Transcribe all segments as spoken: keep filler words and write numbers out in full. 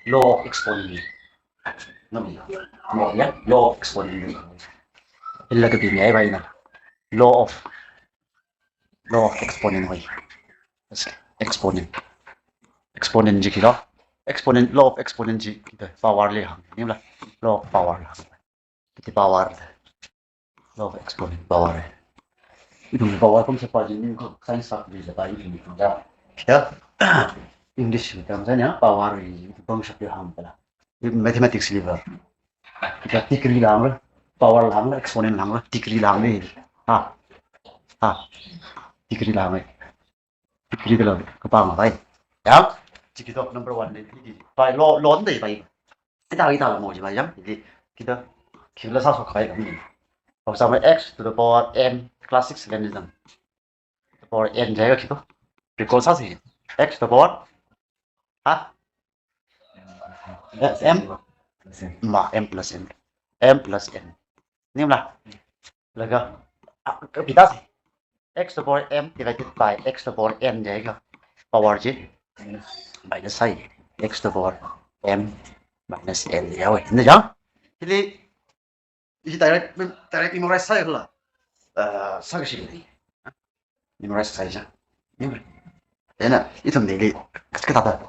Law of exponent. Ngam ya? Law, ya? Law of exponent. Ila kapi mi ai bai na. Law of, law of exponent wai. Exponent. Exponent ji khi lo. Exponent, law of exponent ji khi da power li hāng. Nimla. Law of power li hāng. Khi power. Law of exponent power. Ithum power concept pa ji ning ko science subject la pa ithum ithum ja. Ya. English mi tam sa nya power ji concept li hāng pala. Mathematics li va. Degree la hāng, power la hāng, exponent la hāng, degree la hāng. Ha. Ha. Degree la hāng. Degree la kapā ma bai. Ya. Chi khi to number one ni. Bai law, law ni bai. Ita, ita la mo ji bai jam. Khi, khi la sāshok khavai kami. For example, x to the power n, class six lenism. To the power n jai khi to. Recall sāsi. X to the power, ha? M? Ma, m plus n. M plus n. Nimla. Laga, ah, kapita si. X to the power m divided by x to the power n jai kha. Power ji. Minus i. X to the power m minus n jai. Ni jang. Hili, hi direct, direct memorize sāi khala. Uh, sākashi ni. Memorize sāi ja. Memorize. Ena, ithum nili, kathāda.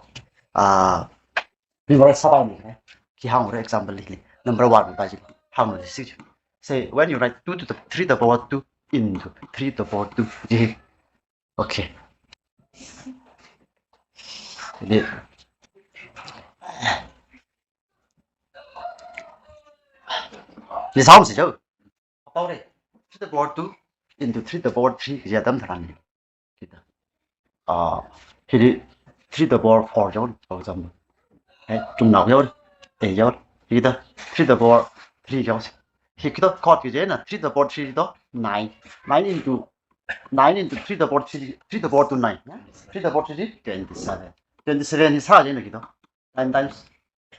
Uh, memorize sāpai ni. Khi hāng ura example li. Number one pa ji. Hāng ura si. Say, when you write two to the three to the power two into three to the power two. Ji. Okay. Ni. Ni sāum si jo. Apau re. Three to the power two into three to the power three ji atam tharan ni. Khi da. Ah, hili three to the power four jo, for example. Eh, chung nao jo. Eh, jo. Khi da. Three to the power three jo. Hi khi to chord khi je na. Three to the power three to nine. Nine into, nine into three to the power three, three to the power two nine. Three to the power three, twenty-seven. Twenty-seven ni sā je na khi to. Nine times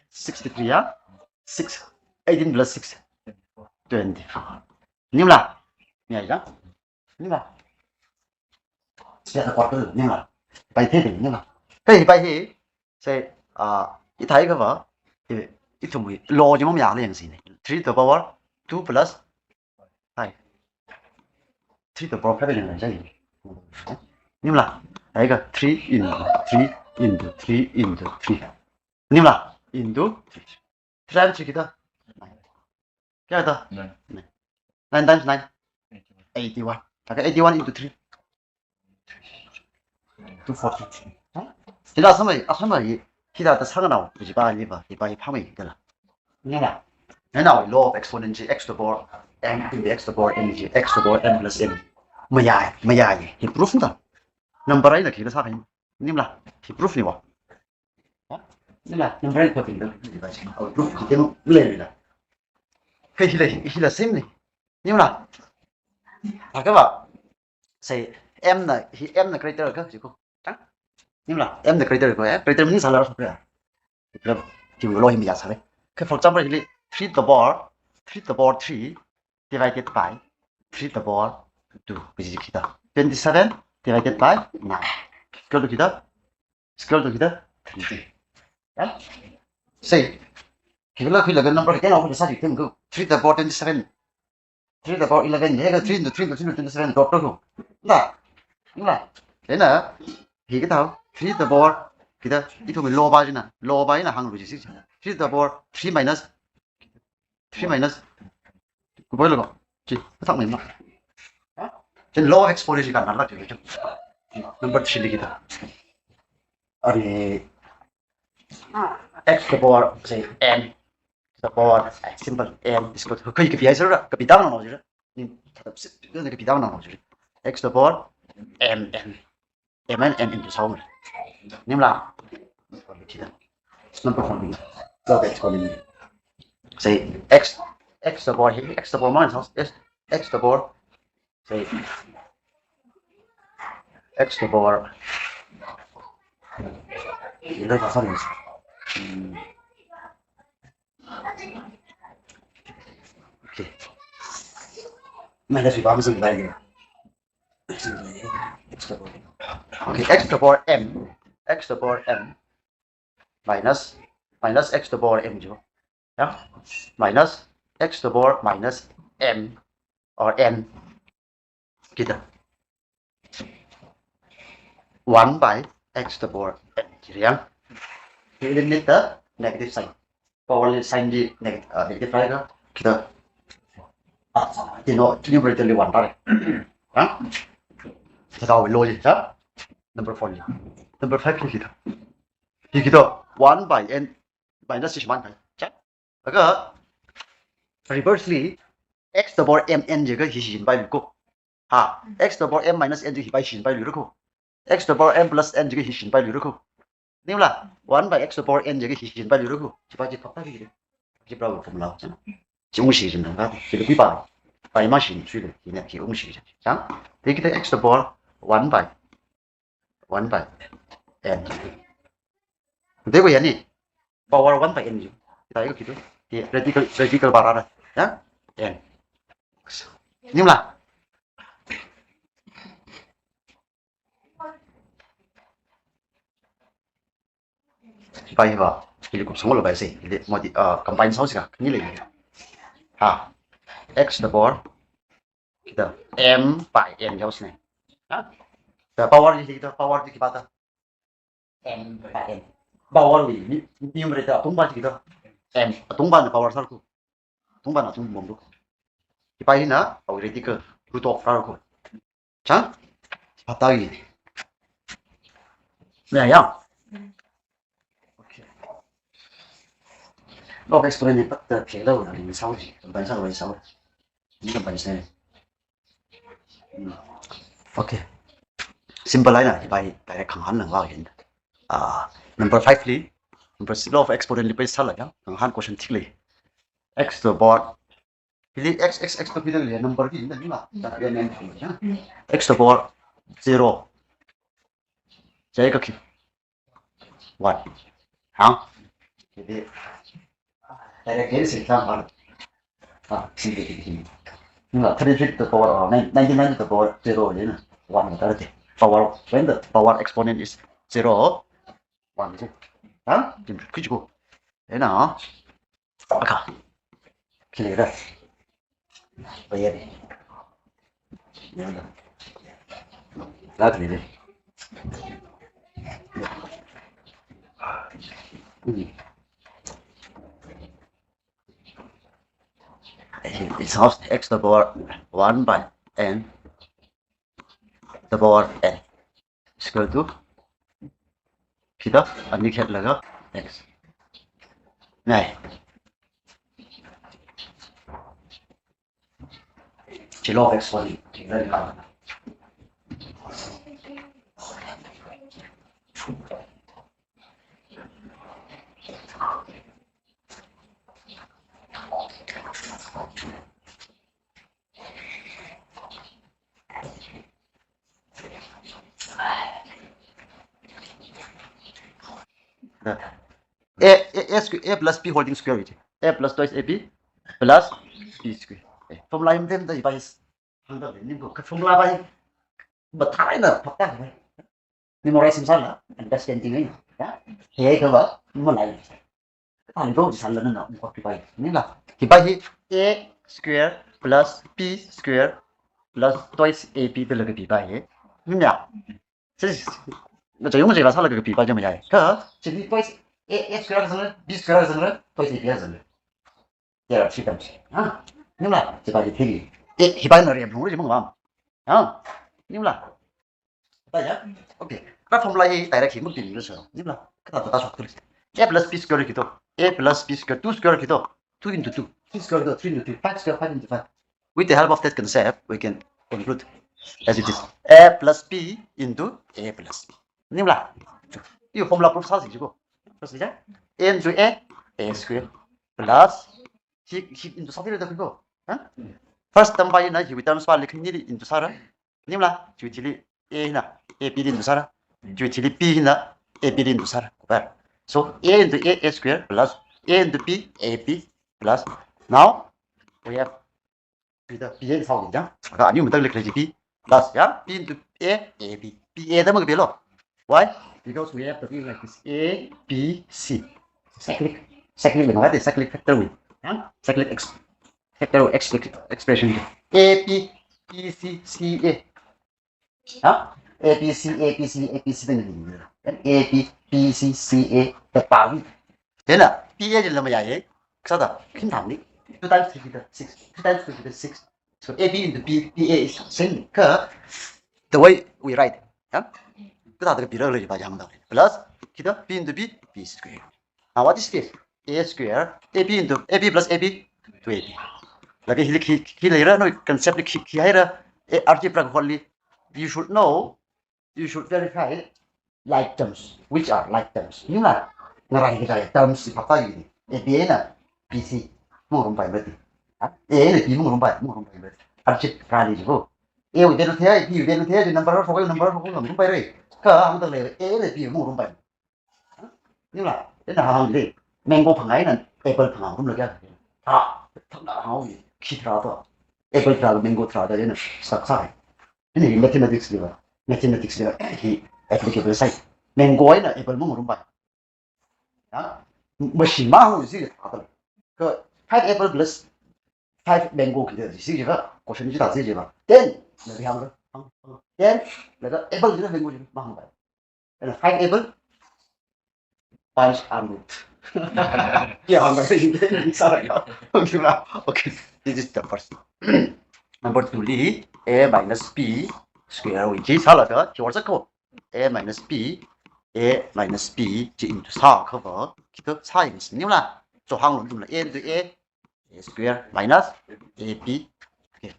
sixty-three, ya? Six. Eighteen plus six. Twenty-four. Nimla? Ni ai ja? Nimla? Siya ta kuat tu, nimla? Pai the, nimla? Hey, pai he. Say, ah, ithai kava. I, ithum law ji mo ya le yang si ni. Three to the power two plus five. Three to the power five ni jai. Nimla? Ai kha three into three into three into three. Nimla? Into three. Three chi khi da? Kaya da? Nine. Nine. Nine times nine. Eighty-one. Eighty-one. Laga eighty-one into three. Two forty-three. Huh? Hila samai, asamai, hila ta sānga nao, ji pa li pa, ji pa hi phamai kala. Nimla? Nana law of exponent ji x to the power m into x to the power n ji x to the power m plus n. Mayai, mayai. Hi proof da. Number ai na khi la sā khai. Nimla? Hi proof ni wa. Ha? Nimla? Number ai ko tin da. Hi ba ji. Au proof khi te mo le ni da. Kei hila, hila same ni. Nimla? Thākha ba. Say, m na, hi m na greater kha ji ko. Tang? Nimla? M na greater ko, eh? Greater means sāla ra sokra. Grab, hi law hi mi ya sāle. Kha, for example, hili three to the power, three to the power three divided by three to the power two, which is khi da? Twenty-seven divided by nine. Square root khi da? Square root khi da? Three. Yeah? Say, khi la, khi la number khi na, khi sa ji tem ko. Three to the power twenty-seven. Three to the power eleven, hi kha three into three into three into twenty-seven dot two. Na, na, na, hi kha tau, three to the power, khi da, ithum law pa ji na, law pa ji na hāng ru ji si. Three to the power three minus, three minus, ku boy lo ko, ji, thak mai ma. Ha? Then law of exponent ji kan na la ji. Number three li khi da. Are, x to the power, say, n. To the power, simple, n is equal to, kei kapi ai sir, kapi tang nao ji. Ni, kapi tang nao ji. X to the power m n. M n n into sāum. Nimla? Number four. So that's what we need. Say x, x to the power here, x to the power minus x, x to the power. Say x to the power. Sorry. Hmm. Okay. Minus five, I'm saying like, okay, x to the power m, x to the power m minus, minus x to the power m jiya. Minus x to the power minus m or n. Kida one by x to the power n jiya. Limit the negative sign. Power sign di neg-, uh, negative right ka. Kida. Ah, you know, numerator li one tare. Ha? Saka we lo ji, ha? Number four li. Number five li kida. Kida one by n minus six man kai. Cha? Laga reversely, x to the power m n jiakha hi shichinpailu ko. Ha, x to the power m minus n jiakha hi pai shichinpailu ko. X to the power m plus n jiakha hi shichinpailu ko. Ningla, one by x to the power n jiakha hi shichinpailu ko. Chi pa chi pa pa chi. Chi pa formula. Chi ungshi jin nang ka. Chi pi pa. Pai ma shin shui le. Hi ne hi ungshi jin. Chang. Take the x to the power one by one by n. Dego yani power one by n ju. Kita iko kitu. Ye radical, radical bara da. Ya? N. Ningla. Pai ba. Ili kum songlo bai se. Ili modi, uh, combine sauce ka. Ni le. Ha. X to the power kida m by n yausne. Ha? The power li kida power li kibata. M by n. Power li, ni, numerator atungpa kida. M, atungpana power sāra ko. Atungpana atung bom ko. Hi pa hina, power radical root of ra ko. Chang? Pata yi. Ya, ya. Okay. Log exponent ni pat ta phela na ni sau ji. Ban sa wai sau. Ni ka ban sa. Hmm. Okay. Simple line na, hi pa hi direct khangahān nang la hin. Ah, number five li, number six law of exponent li pai sāla ya. Khangahān question thik li. X to the power. Hili x, x, x to the power number ki na ni ma. Ta ya nen ya. X to the power zero. Jai ka ki. What? Huh? Jadi, direct dari sini kan, ah, sini, sini, sini. Enggak, thirty-three to the power, uh, nine, ninety-nine to the power zero aja na. One ka thirty. Power, when the power exponent is zero, one aja. Huh? Jadi, kecil ko. Ya na. Aka. Clear. Bayar. Ya. Lagi ni. Hmm. It's of x to the power one by n to the power n is equal to kida, ani khet laga x. Nai. Chi law of exponent. A, a, a square, a plus b whole thing square with a plus twice ab plus b square. Eh, formula hi mathemda hi pai. Hāngda ni ko, ka formula pai. Ba thai na phapta pai. Memorize masāla, understanding ai. Ya. He ka ba, malai. Ani bo sāla na na, ko ki pai. Nila. Hi pai hi a square plus b square plus twice ab da laga pi pai. Ni ya. Sis, na chayung chayla sālaga pi pai jam ya. Ka, chili twice a, a square zang, b square zang, twice ab zang. There are three terms. Ha? Nila, chi pai thili. A, hi pai na rem lung ri mang bam. Ha? Nila. Pai ya? Okay. Ka formula hi direct hi muk din so. Nila. Ka ta ta sok tu. A plus b square kito. A plus b square, two square kito. Two into two. Three square kito. Three into three. Five square, five into five. With the help of that concept, we can conclude as it is. A plus b into a plus b. Nila. Yo formula proof sāsi ko. First ja. A into a, a square plus hi, hi into sāsi da ko. Ha? First term pai na hi with terms pa likhin ni into sāra. Nila. Hi chili a na, ab into sāra. Hi chili b na, ab into sāra. Super. So a into a, a square plus a into b, ab plus. Now we have with the b and how ya. Ka ani mata likhin b plus ya, b into a, ab. B a da mag b lo. Why? Because we have the thing like this, a, b, c. cyclic, cyclic wui, what is cyclic factor wui? Huh? Cyclic ex-, factor wui ex-, expression. A B, B C, C A. Huh? A B C, A B C, A B C then A B, B C, C A, the power. Then, uh, P A jila mayai, eh? Kasāda, khim tham ni. Two times three to the six. Two times two to the six. So A B into P, P A is same. Ka, the way we write. Huh? Kasāda ka P ra le ba jang da. Plus, kita P into P, P square. Now what is this? A square, A B into A B plus A B to A B. Laga hili khi, khi leira, no concept li khi, khi haira, eh, algebra ka holi. You should know, you should verify like terms, which are like terms. Ningla, ngarai ngarai terms si papa yuni. A B na B C, mungrum pai mati. Ha? A na B mungrum pai, mungrum pai mati. Algebra li jibo. A wui value thei, B wui value thei, number four, number four, mungrum pai re. Ka, ang ta le, A na B mungrum pai. Ningla, ina hānghān le, mango phangā eina apple phangā rum la kya? Ha, thangda hānghao ye, khi tharā to. Apple tharā, mango tharā da ina sak sai. Ina mathematics liva, mathematics liva, hi applicable sai. Mango eina apple mungrum pai. Ya, machine ma hu si ta. Ka five apple plus five mango khi da si jiva, question ji ta si jiva. Ten, la hāng ka. Ten, la ka apple ji mango ji ma hāng pai. And five apple, five almond. Yeah, I'm gonna say it. Sorry. Okay, this is the first. Number two li, A minus B square, which is halaga, he was a ko. A minus B, A minus B, ji into sa cover, kita sa is nila. So hānglui tumla, A into A, A square minus A B. Okay.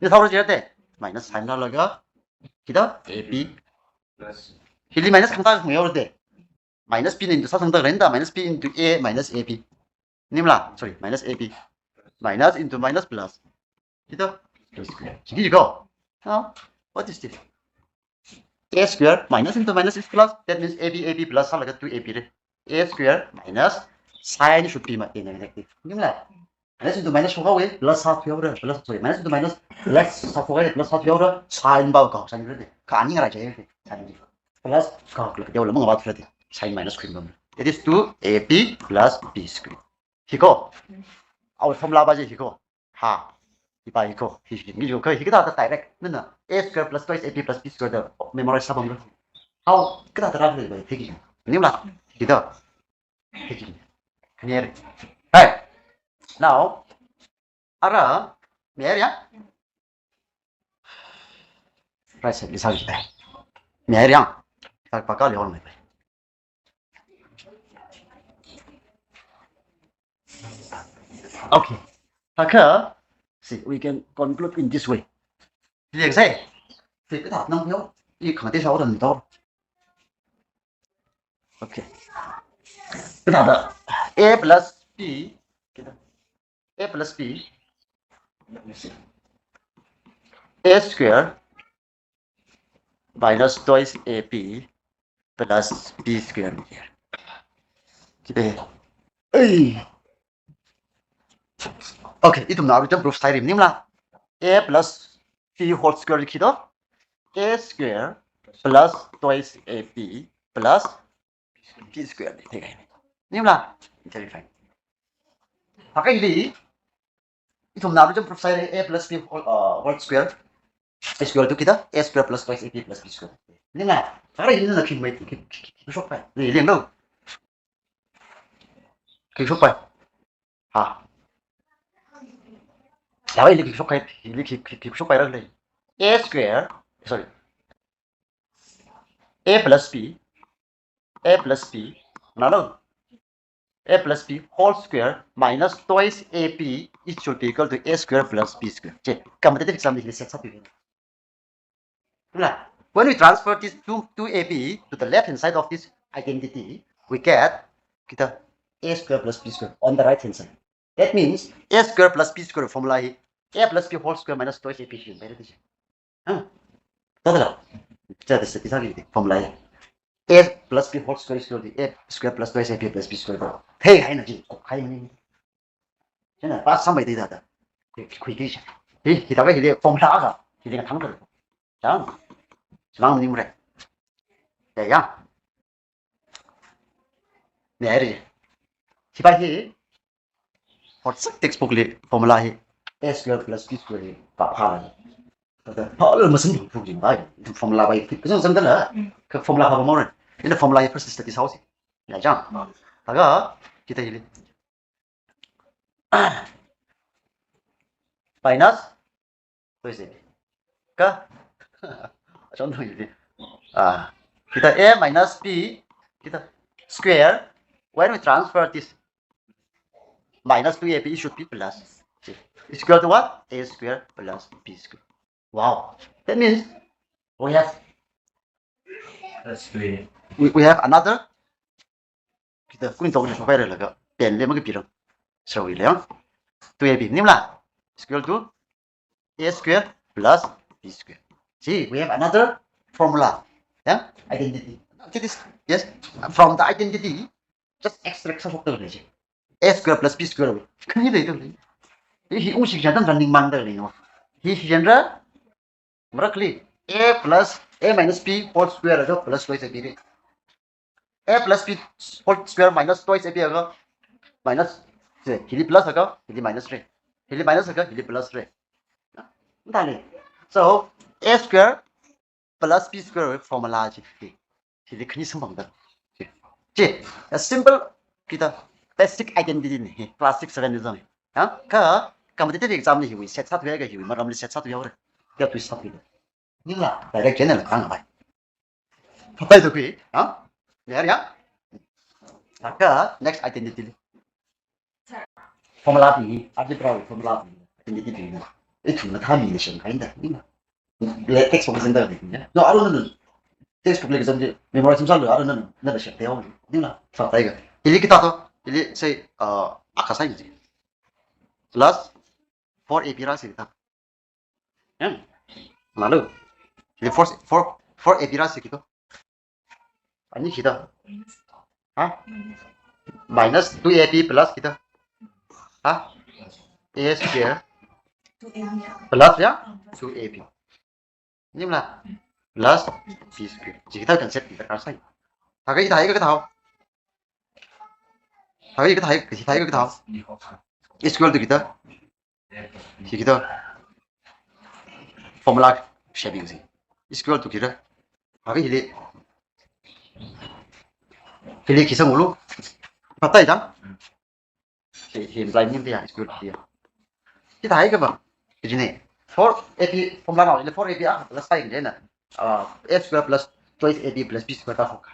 Ni thao jira te. Minus sign laga. Kita A B. Hili minus khangta khang yao te. Minus B into sa sangta renda, minus B into A minus A B. Nimla, sorry, minus A B. Minus into minus plus. Kita A square. Jadi juga. Huh? What is this? A square minus into minus is plus. That means A B, A B plus halaga two A B re. A square minus sign should be ma, negative. Nimla. Minus into minus shokhao e, plus sā thuihaora, plus, sorry, minus into minus, plus sā thuihaora, plus sā thuihaora, sign bao kao, sign re. Ka ani ngarai chai re, sign re. Plus kao, like, yao la mangwa thuihaora, sign minus khuihaora. It is two A B plus B square. Hi ko? Our formula ba je hi ko? Ha. Hi ba hi ko? Hi, hi, hi ko? Hi kita ta direct. Nana, A square plus twice A B plus B square da memorize sāpam lo. How? Kita ta ra le ba hi ki. Nimla. Kita. Hey. Ara, meri ya? Right side, this side. Meri ya? Kita pakai lihon mai. Okay. Haka, see, we can conclude in this way. Liang sai. See, kita nang yo. I khang te sa orang to. Okay. Kita ada A plus B. Kita. A plus B. A square minus twice A B plus B square here. Kita. Hey. Okay, ithumna original proof sāhaira nimla. A plus B whole square khi to. A square plus twice A B plus B square ni thei kai. Nimla, clarify. Haka hili, ithumna original proof sāhaira A plus B whole, uh, whole square is equal to kita A square plus twice A B plus B square. Nimla, haka hili na khi mai, khi, khi, khi, khi shok pai. Ni, liang lo. Khi shok pai. Ha. Lawa hili khi shok pai, hili khi, khi, khi shok pai ra le. A square, sorry. A plus B, A plus B, nalo. A plus B whole square minus twice A B, it should be equal to A square plus B square. Che, competitive exam li set sāpi. When we transfer this two, two A B to the left hand side of this identity, we get kita A square plus B square on the right hand side. That means A square plus B square formula hi A plus B whole square minus twice A B square. Huh? Tadala. That is the formula hi. A plus B whole square is equal to A square plus twice A B plus B square. Hey, hai na ji, hai na ji. Chieina, pa sambai dei da da. Khui, khui dei sha. Hi, hi ta ka hi dei formula ka. Hi dei ka thang ka. Chang. Chang ni mure. Ya, ya. Meri. Hipa hi, for textbook li formula hi, a square plus b square hi, pa pa la. Pada, pa la masan phung phung jing bai. Formula bai, kazang zang dala. Ka formula pa pa mauren. Ina formula hi first study house. Ya jang. Taga, kita hili. Minus, so is it? Ka? Achon thong ini. Ah, kita a minus b, kita square. When we transfer this minus two a b, it should be plus. See, it's equal to what? A square plus b square. Wow. That means we have That's three. We, we have another. Kita kun tong ni sokai laga pen le magi pirang. So we le. Two a b nimla. Is equal to a square plus b square. See, we have another formula. Yeah? Identity. It is, yes. From the identity, just extract sa sokta le. A square plus b square. Khani le to le. Hi ung shi jan tan running man da le no. Hi shi jan ra Marakli, a plus a minus b whole square aga plus twice a b re. A plus b whole square minus twice a b aga minus, se, hili plus aga, hili minus re. Hili minus aga, hili plus re. Dale. So, a square plus b square formula chi. Hili khani samphangda. Chi, a simple kita basic identity ni, class six seven ni zang. Ha? Ka competitive exam li hiwui set sāthuiya ka hiwui maramli set sāthuiya ore. Ka tui sāthuida. Ningla direct general kang bai. Phatai to kui, ha? Yer ya? Ka next identity li. Formula pi, algebra formula pi, identity pi. Ithumna thami ni shen kainda. Ningla. Le textbook zenda ni. No, I don't know. Textbook le zenda memorize sālu, I don't know. Na da shek teo. Ningla. Phatai ka. Hili kita to. Hili say, uh, akha sai ni. Plus four a b ra si kita. Em. Malu. Hili four, four, four a b ra si kita. Ani kita. Ha? Minus two a b plus kita. Ha? A square plus ya? Two a b. Nimla. Plus b square. Chi kita concept kita kasai. Thagai kita, kita tahu. Thagai kita, kita tahu. Is equal to kita. Hi kita. Formula shaping si. Is equal to kita. Thagai hili. Hili kisa ngulu. Phatai da. Hi, hi imply ni dia, is equal to dia. Kita hai ka ba? Jine. Four a b formula na, four a b a plus five ni na. Ah, a square plus twice a b plus b square ta hok.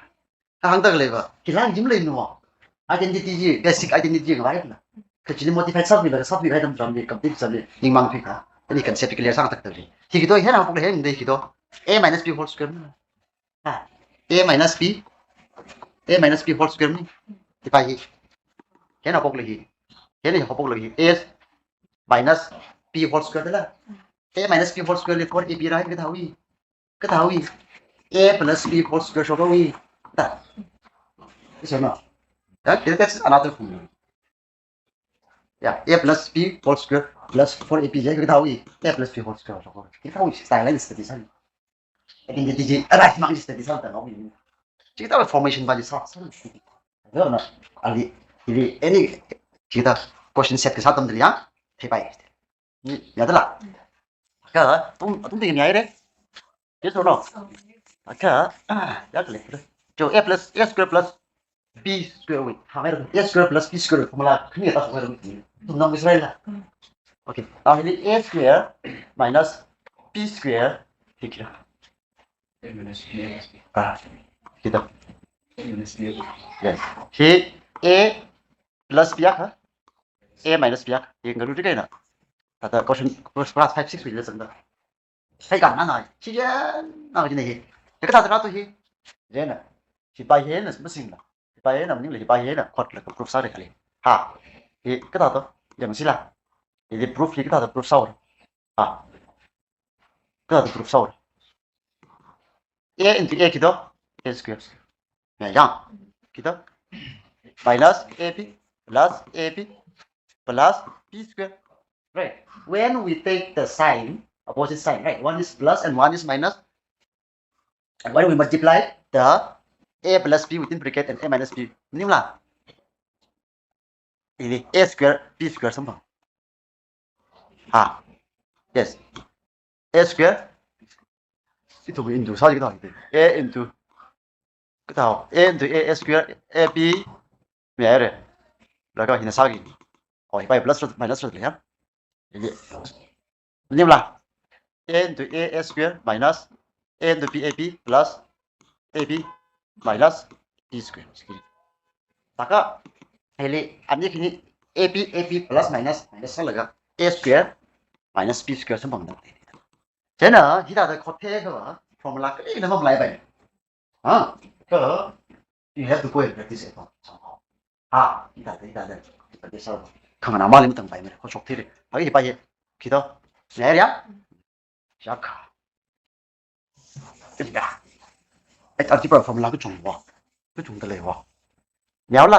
Ka hāngda lei ba. Kilang jim lei no. Identity ji, basic identity ji ngai na. Ka jine modify sāmi la, sāmi rai dam dam ni complete sāmi. Ning mang phi ka. Ani concept clear sāngthak ta lei. Hi kito hena pok le hen de kito. A minus b whole square na. Ha, a minus b, a minus b whole square ni. Hipa hi. Hena pok le hi. Hena pok le hi. A minus b whole square dala. A minus b whole square le four a b ra, ka thawi. Ka thawi. A plus b whole square shoka wi. Ta. Yes or no? That, that's another formula. Ya, a plus b whole square plus four a b je ka thawi, a plus b whole square shoka. Ka thawi, style ni study sāi. Identity ji, arise mang ji study sāi ta no. Chi ta formation ba ji sā, sā. No, no. Ali, ili, any, chi ta question set ka sā tam dili ya. Thei pai. Ni, ya dala. Ka, tum, tum ting ni ai re. Yes or no? Ka, ah, ya kale. Jo, a plus, a square plus b square wui. Ha, a square plus b square formula khani ta square wui. Tum nam Israel la. Okay. Now, hili a square minus b square hi kira. Ah, kita. Yes. Hi a plus b akha. A minus b akha. Hi ngaru ri kaina. Kata question, class five, six wui lesson da. Hai kan na nai. Chi jen na ji ne hi. Hi kathāda rāto hi. Jen na. Hipa hi na masing la. Hipa hi na maning la, hipa hi na khot la ka proof sāra kali. Ha. Hi kathāda. Yang sila. Hi proof hi kathāda proof sāra. Ha. Kathāda proof sāra. A into a kito. A square. Ya, yang. Kito. Minus a b plus a b plus b square. Right. When we take the sign, opposite sign, right? One is plus and one is minus. And when we multiply the a plus b within bracket and a minus b, maning la? Hili A square B square samphang. Ha. Yes. A square. Ithum into sāki kathā. A into kathā. A into A, A square, A B. Miyare. Laga hina sāki. Oh, hipa plus minus le ya. Hili. Maningla. A into A, A square minus A into B, A B plus A B minus B square. Thākha, hili, ani khani A B, A B plus minus, minus sālaga A square minus B square samphangda. Chieina, hithāda khothe kha, formula kali na mamlai bai. Ha? So, you have to go and practice at home somehow. Ha, hithāda, hithāda, hithāda sāra. Khanganā mali matang pai mire, kho shok thire. Hagi hipa hi, khi to. Nya ya? Shaka. Ida. Ai, algebra formula kachungva. Kachungda leiva. Yaola.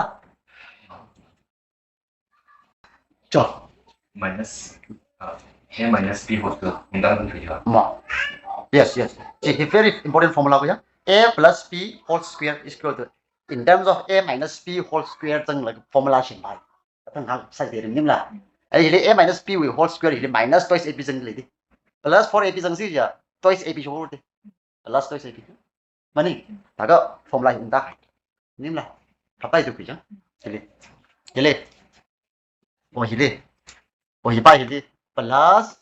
Cho. Minus, uh, A minus B whole square. Ungdang ungdang ya. Ma. Yes, yes. Chi hi very important formula ko ya. A plus B whole square is equal to, in terms of A minus B whole square zang, like, formula shing bai. Atang hak sai de rim maningla. Ai, hili A minus B wui whole square hili minus twice A B zang lei di. Plus four A B zangsi ya. Twice A B shok de. Plus twice A B. Mani, thākha formula hi ungda. Maningla. Kapai tu khuichang. Hili. Hili. Oh, hili. Oh, hipa hili. Plus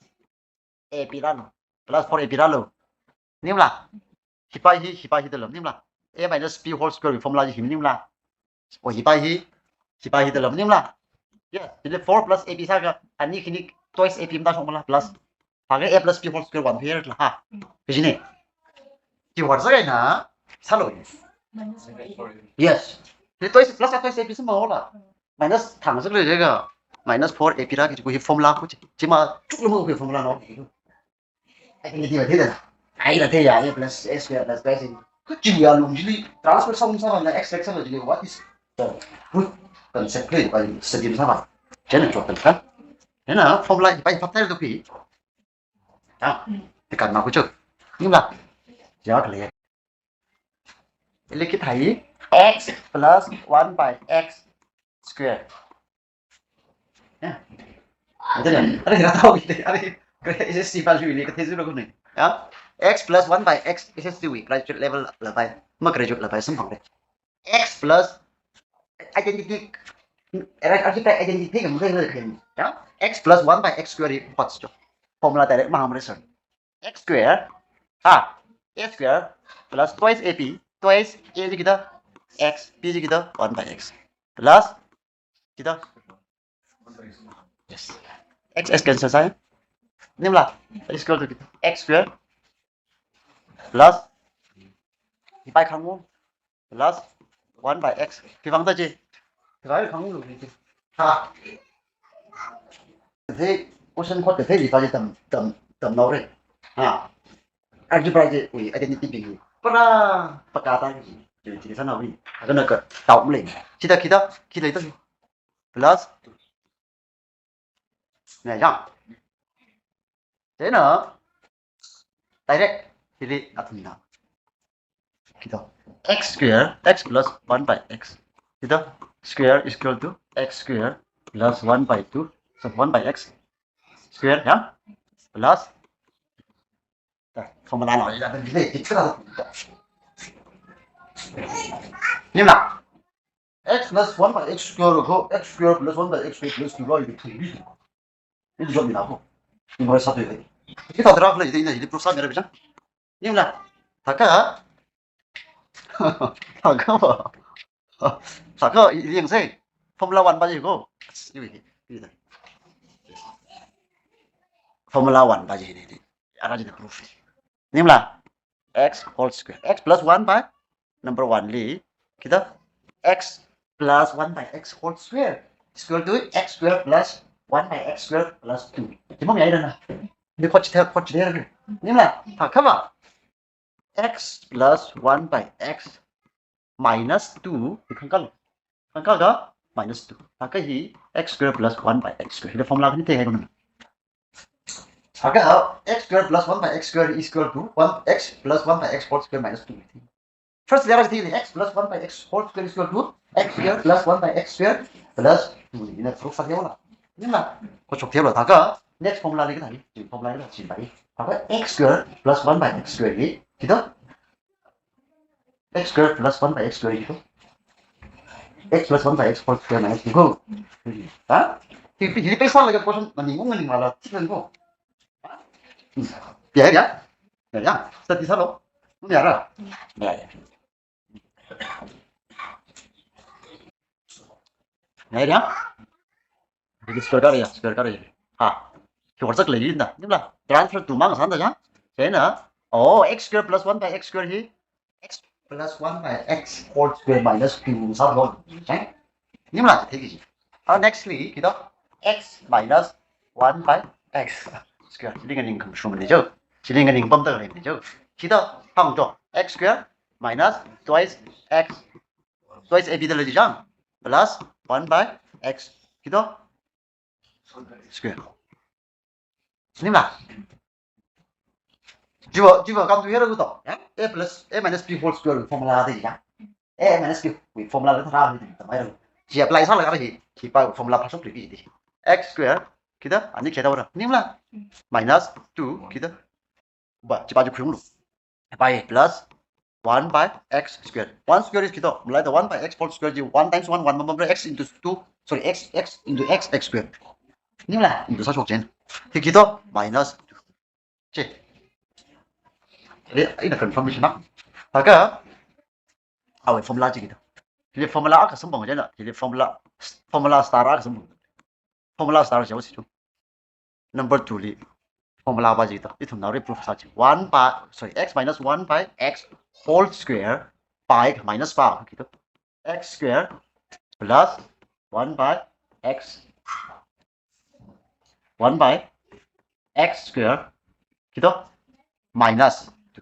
A B rālu. Plus four A B rālu. Maningla. Hipa hi, hipa hi da lo. Maningla. A minus B whole square formula hi maningla. Oh, hipa hi, hipa hi da lo. Maningla. Yes, hili four plus A B sākha, ani khani twice A B mada shokmala plus. Thākha A plus B whole square one here la ha. Kaji ne. Chi war sākahaina, sālu. Yes. Hili twice plus twice A B sāmala. Minus thang sākle jega. Minus four A B rāki ko hi formula ko chi. Chi machuklu mo ko formula no. Ai, ni dia dia. Ai, la dia ya, A plus A square plus B square. Kachi ya lung chili, transfer sum sāmala, X X sāmala chili, what is the root concept kle, bai study sāmala. Chieina chot kan. Chieina formula bai pap tai to pi. Ha, tekan ma kuchuk. Maningla. Ya kle. Hili khi thāi X plus one by X square. Ya. Ada ya? Ada kira tahu gitu. Ada S S T value ini kata zero kuning. Ya. X plus one by X S S T wui graduate level la bai. Ma graduate la bai samphang de. X plus identity, identity kan mungkin ada kan. Ya. X plus one by X square what's your formula direct maham result. X square, ha, A square plus twice A B, twice A ji kita X, B ji kita one by X. Plus kita. Yes. X, X cancel sai. Maningla, is equal to X square plus, hipa khangu, plus one by X. Khi vang ta chi. Khi vang khangu lu chi. Ha. Te, question khot te, hipa chi tam, tam, tamnao re. Ha. Algebra chi, ui, identity bing. Para, pakata chi. Chi, chi, sānao ui. Akana ka, tau mle. Chida, khida, khida ito. Plus. Nya, yang. Chieina, direct, hili athumna. Khi to. X square, X plus one by X. Khi to, square is equal to X square plus one by two. So one by X square, ya? Plus. Ta, formula no, ya, ta, hili, hili, hili. Maningla. X plus one by X square ko, X square plus one by X square plus two lo, hili two bi. Hili jot mina ko. Hili mara sāthui. Hili thāda rākhala hili, hili proof sāmira bichang. Maningla. Thākha. Thākha ba. Thākha, hili yangsei. Formula one ba ji ko. Hili, hili. Formula one ba ji hili, hili. Ara jina proof. Maningla. X whole square. X plus one by number one li, khi to, X plus one by X whole square is equal to X square plus one by X square plus two. Chi mo mi ai ra na. Ni khot chithei, khot chithei ra. Maningla, thākha ba. X plus one by X minus two, hi khangkal. Khangkal kha minus two. Thākha hi X square plus one by X square. Hili formula khani theihai ko na. Thākha X square plus one by X square is equal to one, X plus one by X whole square minus two. First, there is the X plus one by X whole square is equal to X square plus one by X square plus two li ina tharuk sāthuihaola. Ningla? Kachok thuihaola. Thākha next formula li kathā hi, formula li kathā chi bai. Thākha x square plus one by x square hi, kida? X square plus one by x square hi kida? X plus one by x whole square minus two ko. Ha? Hi, hi, hi pheisālaga question maning, maningmala, chi nang ko. Ha? Hmm. Ya, ya. Ya, ya. Study sālu. Hmm, ya, ra. Ya, ya. Ngai dia? Jadi square kara ya, square kara ya. Ha. Khi horzak lei da. Ningla? Transfer two mang sāda ya. Chieina, oh, x square plus one by x square hi x plus one by x whole square minus two sālu. Chang? Ningla, take it. Ah, next li, kida? X minus one by x square. Chili nganingkhamashung ni jo. Chili nganing pamda lei ni jo. Kida? Hāng jo. X square minus twice x, twice a b da lei chang, plus one by x, kida? Square. Ningla? Jiva, jiva kam tu hera kuto, ya? A plus, a minus b whole square formula da ya. A minus b formula la thara hi, tamai ro. Ji apply sālaga hi, hi pa formula phashok li bi di. X square, kida? Ani kida ora. Ningla? Minus two, kida? Ba, chi pa ju khuyung lu. By plus one by x square. One square is kida? Malai da one by x whole square ji one times one, one, one, one, x into two, sorry, x, x into x, x square. Ningla, into sāshok chieina. Hi kida? Minus two. Chi. Re, ina confirmation na. Thākha, awui formula chi kida? Hili formula akha samphang chieina, hili formula, formula star akha samphang. Formula star jihaosi tu. Number two li formula pa chi kida? Ithumna re proof sā chi. One by, sorry, x minus one by x whole square by minus pa kida? X square plus one by x, one by x square, kida? Minus two.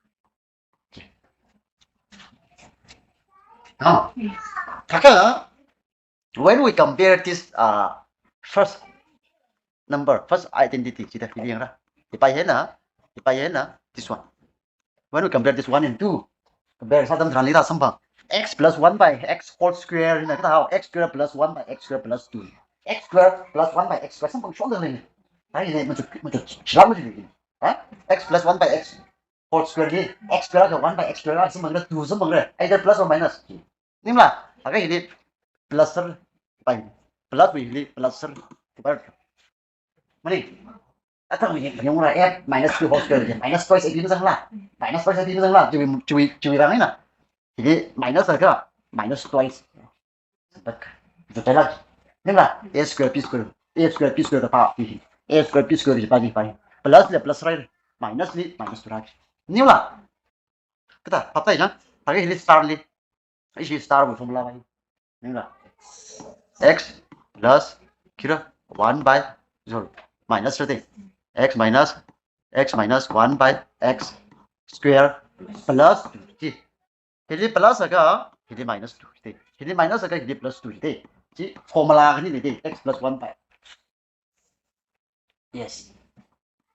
Ah. Thākha, when we compare this, uh, first number, first identity, chi da, hili yangra. Hi pa hina, hi pa hina, this one. When we compare this one and two, compare sā atam tharan hili thā samphang. X plus one by x whole square hina kathā hao, x square plus one by x square plus two. X square plus one by x square samphang shokda lei ni. Hai ni, machuk, machuk, shilak machuk ni. Ha? X plus one by x whole square li, x square ka one by x square la samphang ra, two samphang ra. Either plus or minus. Ningla? Thākha hili plus sir, pai. Plus wui hili plus sir. Pai. Mani, athang hi, yung ra f minus two whole square hi, minus twice a b mazangla. Minus twice a b mazangla, chiwui, chiwui, chiwui rang ina. Hili minus laga, minus twice. But, jotela. Ningla, a square b square, a square b square da pa, hi. A square b square hi pa, hi pa. Plus le plus rai, minus li, minus two rai. Ningla? Kathā, phap thai chang, thākha hili star li. Ishi star wui formula pai. Ningla? X plus, kida? One by, sorry, minus thirty. X minus, x minus one by x square plus two. Chi. Hili plus laga, hili minus two. Chi. Hili minus laga, hili plus two. Chi. Chi formula khani lei, x plus one by Yes.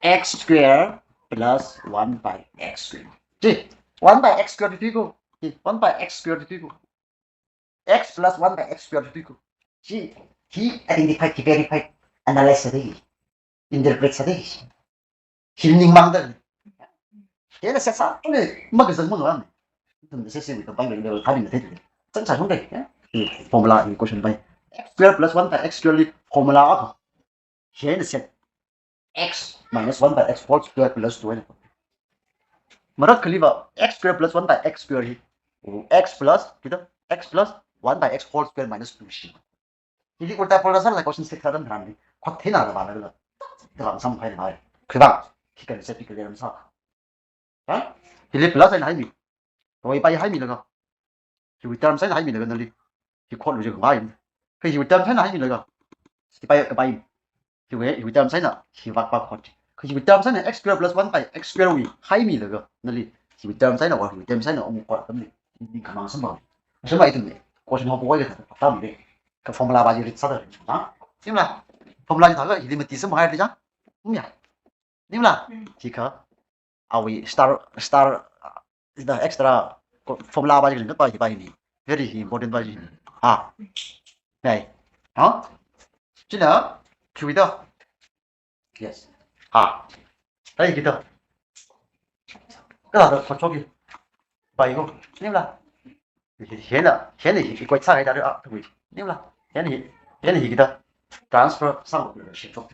X square plus one by x square. Chi, one by x square tui ko. Chi, one by x square tui ko. X plus one by x square tui ko. Chi, hi identify, hi verify, analyze sāda, interpret sāda. Hi ningmangda. Hina sāsā, tui, makazang mang lam. Tum sāsā, wi tum pai, wi tum pai, wi tum pai. Chang chang tum pai, ya. Hi formula, hi question pai. X square plus one by x square li formula akha. Hina set x minus one by x whole square plus two. Marakhali va x square plus one by x square hi. X plus, kida, x plus one by x whole square minus two shi. Hili ulta pulta sālaga question set sā atam tharan hi. Khot thina la ba la la. Tharan samphai na. Khida. Hi kan set hi kan sā. Ha? Hili plus eina haimi. Hiwui pai haimilaga. Hiwui term eina haimilaga nali. Hi khotlu je ngai. Kha hiwui term eina haimilaga. Hi pai, ka pai. Hiwui, hiwui term eina, hi vak pa khot. Kha hiwui term eina x square plus one by x square wui haimilaga nali. Hiwui term eina wa hiwui term eina ong khot tam ni. Ningkhamang samphang. Samphang ithum ni. Question ho poi le ta mi le. Kha formula va ji rit sāda. Ha? Simla. Formula ji thākha hili mati samphang hai le ja. Um ya. Nimla? Mm. Thikha, awui star, star, uh, the extra co-, formula va ji khalei pa hi pa hi ni. Very important pa ji. Ha. Nai. Ha? Chila, khiwui da. Yes. Ha. Ai, kita. Kala da, kachok ki. Bai ko. Nimla. Hina, hina hi, hi koi sa hai da, ah, tui. Nimla. Hina hi, hina hi kita. Transfer sang, shimshok.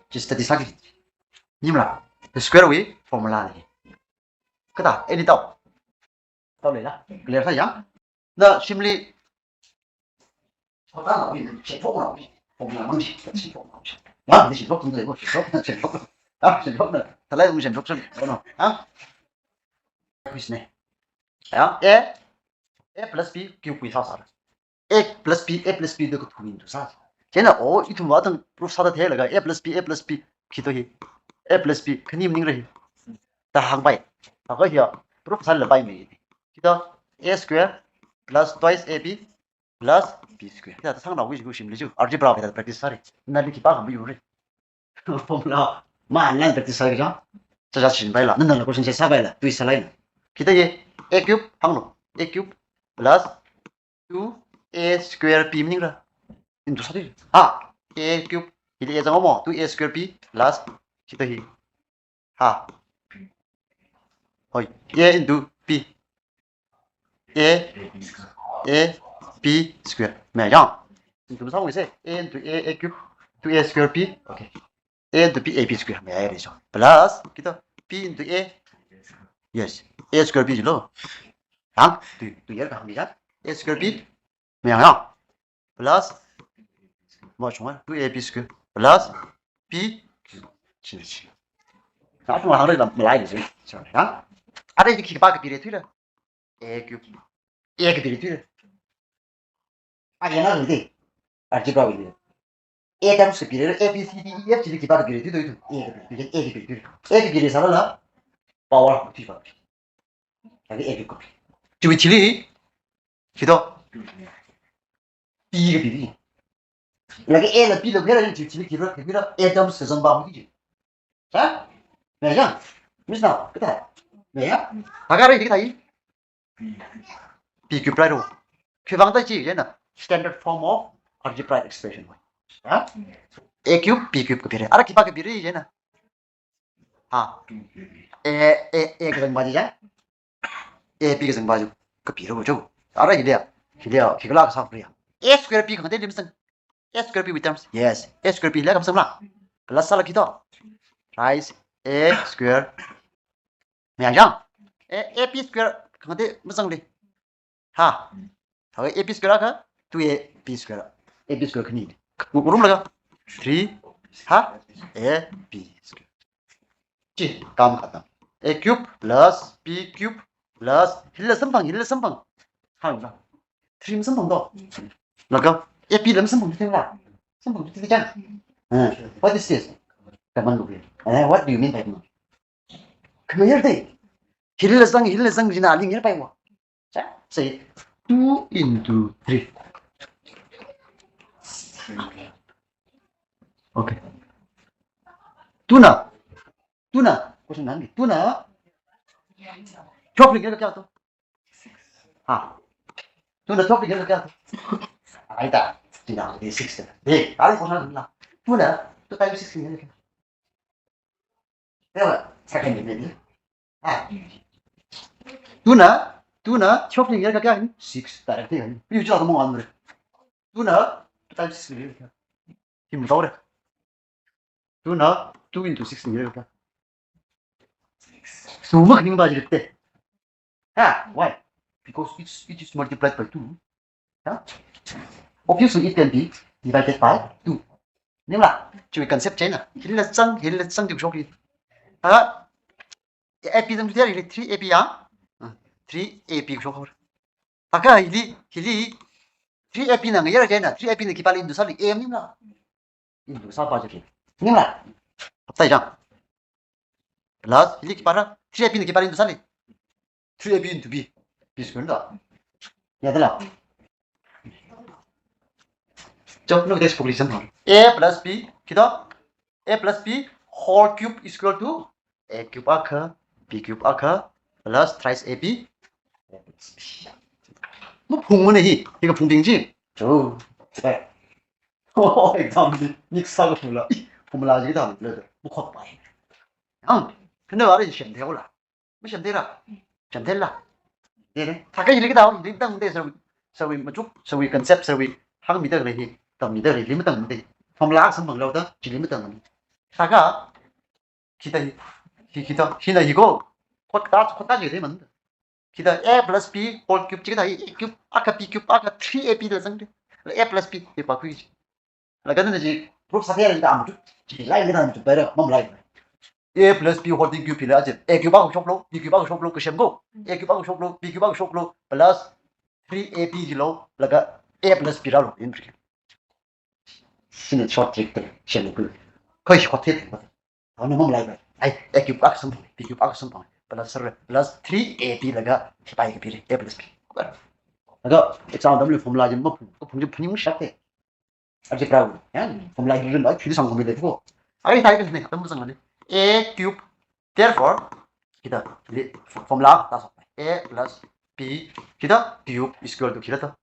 Chi study sāki. Nimla. The square wui formula ni. Kada, any doubt? Doubt leila? Clear sāya? Na shimli. Formula mang shi, shimshok mang shi. Mang shi, shimshok mang shi. Shimshok, shimshok. Ah, shimshok na. Thalai mang shimshok shim. No. Ah? Quiz ne. Ya, A, A plus B, Q, Q sā sā. A plus B, A plus B da kathum min tu sā. Chieina, oh, ithum vātang proof sāda theilaga, A plus B, A plus B, khi to hi. A plus B, khani maningra hi. Da hāngpai. Laga hiya, proof sālapai mi. Khi to, A square plus twice A B plus B square. Hiya, da sāngnao wui shimli chu. Algebra wui da practice sāri. Nali khipākha mayurri. Formula. Manan practice sāki chang. Cha cha shinpaila. Nana la question sāpaila. Tui sālaila. Khi to hi A cube hānglu. A cube plus two A square B maningra. Into sādi. Ha. A cube. Hili A zang mo. Two A square B plus. Khi to hi. Ha. Hoi. A into B. A, A, B square. Mayang. Into sāung se. A into A, A cube, two A square B. Okay. A into B, A B square. Mayang re so. Plus, khi to B into A. Yes. A square B lo. Hāng, tu, tu yer ka hāng ya. A square B. Mayang ya. Plus, mo chunga, two A B square. Plus, B. China, china. Na, tu hāngre lam, malai ni. China, ya. Are di khipā kapire thuira. A cube. A kapire thuira. A yana de. Algebra wui. A terms kapire, A, B, C, D, E, F, G, khipā kapire thuira. A kapire, A kapire thuira. A kapire sālala. Power thuipa. Adi A cube kapi. Chiwui chili, khi to. B kapiri. Laga A la B la khera chiwui chili khira, khira, A terms kazang ba hu ji. Ha? Mayang. Miss now, kita. Mayang. Laga re kita hi. B cube rai ro. Khi vang ta chi, ya na. Standard form of algebraic expression. Ha? A cube, B cube kapire. Ara khipā kapire, ya na. Ha. A, A, A kazang ba ji ya. A B kazang ba ji. Kapira bo jo. Ara hi dia. Hi dia. Hi kala kasā khuya. A square B khangatei lim sang. A square B wui terms. Yes. A square B la kam sang la. Plus sāla khi to. Rise A square. Mayang. A, A B square khangatei masang li. Ha. Thākha A B square akha, two A B square. A B square khani. Ngarumlaga. Three. Ha? A B square. Chi, kam khatam. A cube plus B cube plus, hila samphang, hila samphang. Hāngla. Three samphang to. Laga, A B lam samphang tu la. Samphang tu chang. Eh, what is this? Kaman lu. Eh, what do you mean by no? Khamayar de. Hila zang, hila zang jina ling yar pai wa. Cha, say two into three. Okay. Tuna. Tuna. Question nani? Tuna. Twelve lingera kya to? Ha. Tuna twelve lingera kya to? Aida. Tina de six. De, ali question nani? Tuna two times six lingera kya? Ewa, second ni. Ah. Tuna, tuna, twelve lingera kya hin? Six, direct hin. Yu jua mo amre. Tuna, two times six lingera kya? Him tore. Tuna, two into six lingera kya? Two mak ning ba jite. Ha, why? Because it's, it is multiplied by two. Huh? Obviously, it can be divided by two. Ningla, chiwui concept china. Hila zang, hila zang dik shokli. Ha? A B zang tu dia hili three A B ya. Ah, three A B shok hor. Thākha hili, hili three A B na ngayar china. Three A B na khipāli into sāli A ningla. Into sāpa jiki. Ningla. Aptai jang. Plus, hili khipāra, three A B na khipāli into sāli. Three A B into B. B square da. Ya da la. Chok, no, textbook li zang. A plus B, khi to? A plus B whole cube is equal to A cube akha, B cube akha, plus thrice A B. Maphungmana hi, hi kaphung ding ji. Oh. Oh, exam li, mix sākafula. Ih, formula chi kathāla da. Makhotpai. Ang, kanda vāra semtheila. Masemtheila. Semtheila. Dene. Thākha hili kathā, hili tangda sir, sir wui machuk, sir wui concept, sir wui hāngmida khalei hi, tangmida khalei, hili matangmada. Formula samphanglu da, chili matangmada. Thākha, Khida hi, hi, khida, hina hi ko. Khot ka, khot ka je de man. Khida a plus b whole cube chi khida hi, a cube, akha b cube, akha three a b da zangde. A plus b, hi pa khui chi. Laga nana chi, proof sāthei da am tu. Chi lai le da am tu, bai ra, mamalai. A plus b whole cube hi la je. A cube akha shoklu, b cube akha shoklu, kasem ko. A cube akha shoklu, b cube akha shoklu, plus three a b jilo, laga a plus b rālu, in pri. China short trick te, shina ku. Koi short trick. Ana mamalai bai. Ai, a cube akha samphang, b cube akha samphang. Plus sir, plus three a b laga, pai ka b le, a plus b. Laga, exam atamli formula chi maphung, kaphung chi phaning shakte. Algebra, ya, formula hi rin ai, chili sangkhamile ko. Ai, thāi kane, tam sangkhamile. A cube, therefore, khida, li, formula, ta sok. A plus b, khida, cube is equal to khida ta.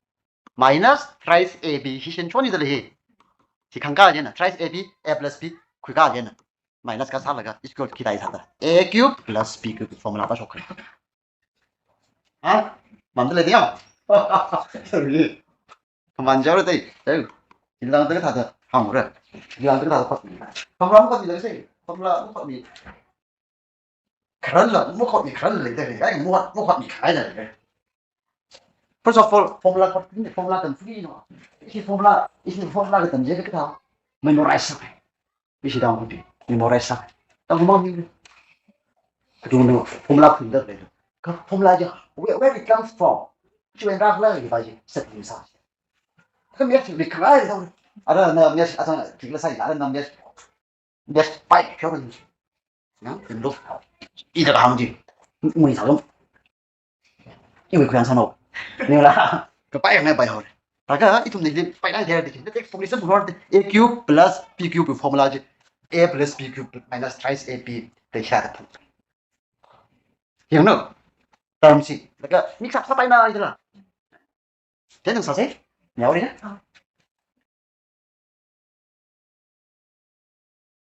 Minus thrice a b hi shen choni da le hi. Hi khangka jena, thrice a b, a plus b, khuika jena. Minus kasālaga, is equal to khida sāda. A cube plus b cube formula ta shokha. Ha? Mamda le diya? Sorry. Kaman jao le tai. Ai. Ilang ta kathāda, hāngre. Ilang ta kathāda, formula ko ni le se. Formula ko ni. Kharanla, makhotmi kharanla leida lei, ai, makhot, makhotmi khaina lei. First of all, formula khot, formula tam free no. Ishi formula, ishi formula katam je kathā. Memorize sā. Ishi dang kuti, memorize sā. Tang mami. Kadu no, formula khunda lei. Ka formula ja, where, where it comes from? Chi wen rak la, iba ji, set ni sa. Ka mi actually khalei dang. Ara na mi, asa, tikla sa, ara na mi. Best pai pure ni. Nang, in lo. Ida kaham ji. Mui sa lo. Iwui khuyang sano. Nila. Kapai ngai pai hore. Thākha, ithum ni pai ngai there de. Take formula simple one. A cube plus b cube formula ji. A plus b cube minus thrice a b. Te sha ta. Yang no. Term si. Laga, mix up sāpaina ida la. Then sāse, nyao ri na? Ah.